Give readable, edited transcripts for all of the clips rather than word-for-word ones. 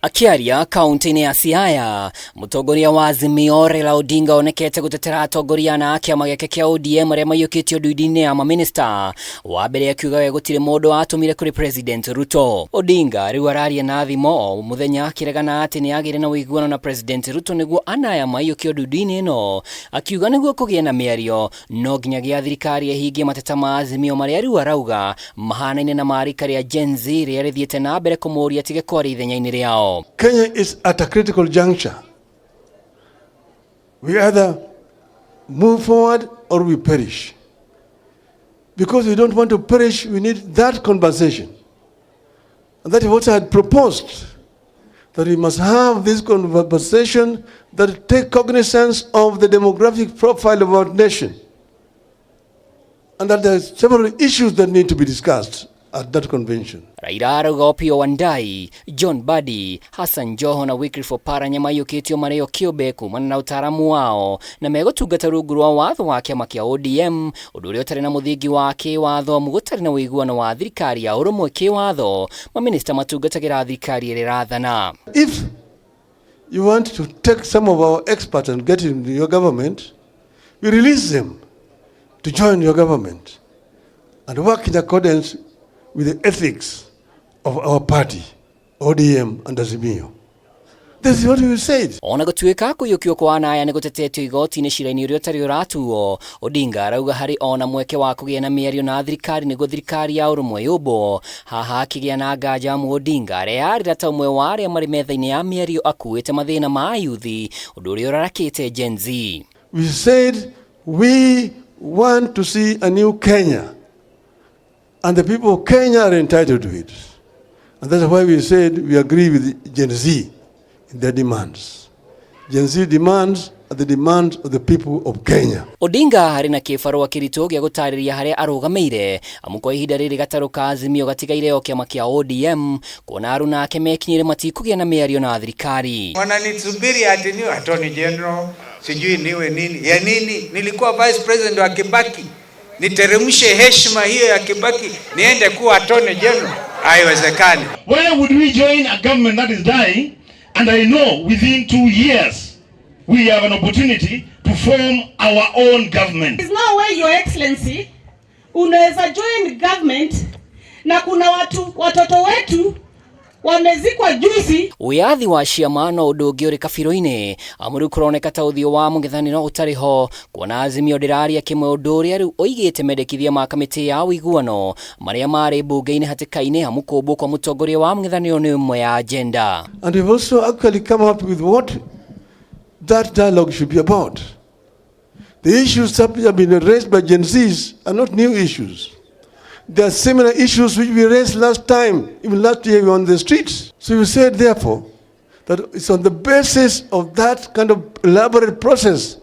Akĩaria kaunti-inĩ ya Siaya, mũtongoria wa Azimio Raila Odinga onekete gũtetera atongoria ana a kĩama gĩake kĩa ODM arĩa maiyũkĩtio ndundu-inĩ ya mamĩnĩsta. Wa mbere akiuga we gũtirĩ mũndũ atũmire kũrĩ President Ruto. Odinga rĩu araria na thimo o mũthenya akĩregana atĩ nĩ agĩire na ũiguano na President Ruto nĩguo ana aya maiyũkio ndundu-inĩ ĩno, akiuga nĩguo kũgĩe na mĩario no nginyagia thirikari ĩhingie mateta ma Azimio marĩa rĩu arauga mahanaine na ma rika rĩa Gen Z rĩrĩa rĩthiĩte na mbere kũmũũria atige kwaria ithenya-inĩ rĩao. Kenya is at a critical juncture. We either move forward or we perish. Because we don't want to perish, we need that conversation. And that is what I had proposed, that we must have this conversation that take cognizance of the demographic profile of our nation. And that there are several issues that need to be discussed at that convention. Raila arauga Opiyo Wandayi, John Mbadi, Hassan Joho na Wycliffe Oparanya maiyũkĩtio marĩ o kĩũmbe kumana na ũtaaramu wao na megũtungata rungu rwa watho wa kĩama kĩa ODM, ũndũ ũrĩa ũtarĩ na mũthingi wa kĩwatho amu gũtarĩ na ũiguano wa thirikari ya ũrũmwe kĩwatho, mamĩnĩsta matungatagĩra thirikari ĩrĩa ĩrathana. If you want to take some of our experts and get into your government, we release them to join your government and work in accordance with the ethics of our party, ODM and Azimio. This is what we said. Ona gũtuĩka kũiyũkio kwa ana aya nĩ gũtetetio igoti-inĩ cira-inĩ ũrĩa ũtarĩ ũratuo, Odinga arauga harĩ ona mweke wa kũgĩa na mĩario na thirikari nĩguo thirikari ya ũrũmwe yũmbwo. Haha akĩgĩa na nganja amu Odinga areyarĩra ta ũmwe wa arĩa marĩ metha-inĩ ya mĩario akuĩte mathĩna ma ayuthi, ũndũ ũrĩa ũrarakĩte Gen Z. We said we want to see a new Kenya, and the people of Kenya are entitled to it. And that's why we said we agree with Gen Z in their demands. Gen Z demands are the demands of the people of Kenya. Odinga arĩ na kĩbarũa kĩritũ gĩa gũtarĩria harĩa arũgamĩire amu kwa ihinda rĩrĩ gatarũ ka Azimio gatigaire o kĩama kĩa ODM kuona aruna ake mekinyĩre matikũgĩa na mĩario na thirikari. Wananisubiri ati niwe attorney general, sijui niwe nini ya nini. Nilikuwa vice president wa Kibaki, niteremshe heshima hiyo ya Kibaki niende kuwa attorney general? Haiwezekani. Why would we join a government that is dying? And I know within 2 years we have an opportunity to form our own government. There's no way, Your Excellency, unaweza join government na kuna watu watoto wetu wamezikwa juzi. Wĩyathi wa ciama no ũndũ ũngĩ ũrĩ kabirũ-inĩ amu rĩu kũroneka ta ũthiũ wa mũng'ethanĩro ũtarĩ ho kuona Azimio ndĩraria kĩmwe ũndũ ũrĩa rĩu ũigĩte mendekithia ma kamĩtĩ ya ũiguano marĩa marĩ mbunge-inĩ hatĩka-inĩ amu kũmbwo kwa mũtongoria wa mũng'ethanĩro nĩ ĩmwe ya agenda. And we've also actually come up with what that dialogue should be about. The issues that have been raised by Gen Zs are not new issues. There are similar issues which we raised last time, even last year we were on the streets. So we said, therefore, that it's on the basis of that kind of elaborate process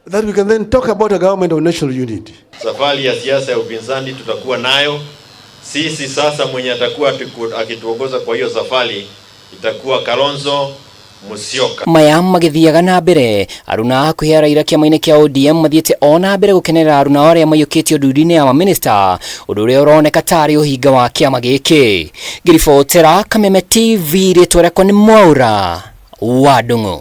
that we can then talk about a government of national unity. Safari ya siasa ya upinzani tutakuwa nayo sisi sasa. Mwenye atakuwa akituongoza kwa hiyo safari itakuwa Kalonzo Musyoka. Maya magĩthiaga na mbere aruna hakuhĩ a Raila kĩama-inĩ kĩa ODM mathiĩte o na mbere gũkenerera aruna arĩa maiyũkĩtio ndundu-inĩ ya mamĩnĩsta ũndũ ũrĩa ũroneka tarĩ ũhinga wa kĩama gĩkĩ. Ngĩribotera Kameme TV rĩtwa rĩakwa nĩ Mwaura wa Ndung'u.